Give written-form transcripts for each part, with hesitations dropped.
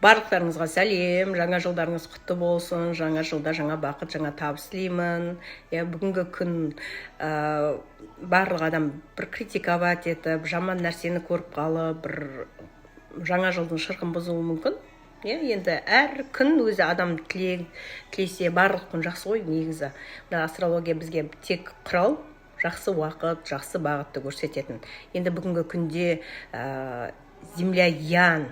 Барлықтарыңызға сәлем! Жаңа жылдарыңыз құтты болсын! Жаңа жылда жаңа бақыт, жаңа табыс тілеймін. Иә, бүгінгі күн барлық адам бір критиковать етіп, жаман нәрсені көріп қалып, бір жаңа жылдың шырқын бұзуы мүмкін. Иә, енді әр күн өзі адам тілек тілесе, барлық күн жақсы ғой негізі. Мына астрология бізге тек құрал, жақсы уақыт, жақсы бағытты көрсететін. Енді бүгінгі күнде земля ян,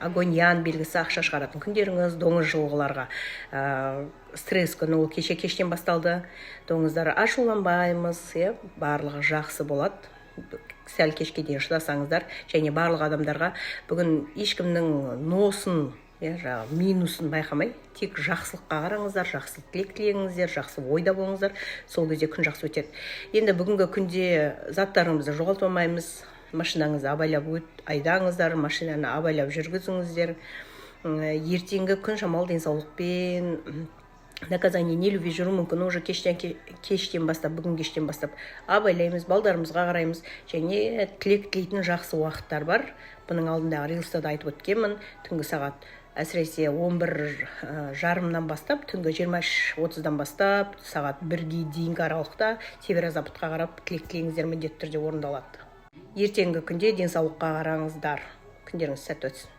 огонь ян белгісі, ақша шығаратын күндеріңіз. Доңыз жылғыларға стресс күні, ол кеше кештен басталды. Доңыздар, ашуланбаймыз, иә, барлығы жақсы болады, сәл кешке дейін шыдасаңыздар. Және барлық адамдарға бүгін ешкімнің носын, иә, жаңағы минусын байқамай, тек жақсылыққа қараңыздар, жақсы тілек тілеңіздер, жақсы ойда болыңыздар, сол кезде күн жақсы өтеді. Енді бүгінгі күнде заттарыңызды жоғалтып алмаймыз. Машинаңызды абайлап өт, айдаңыздар, машинаны абайлап жүргізіңіздер. Ертеңгі күн шамалы денсаулықпен наказание нелюбви жүруі мүмкін. Уже кештен бастап, бүгін кештен бастап абайлаймыз, балдарымызға қараймыз және тілек тілейтін жақсы уақыттар бар. Бұның алдындағы рилста да айтып өткенмін: түнгі сағат, әсіресе, 11:30-нан бастап, түнгі 23:30-дан бастап сағат 1-ге дейінгі аралықта северо-западқа қарап тілек тілеңіздер, міндетті түрде орындалады. Ертеңгі күнде денсаулыққа қараңыздар. Күндеріңіз сәтті өтсін!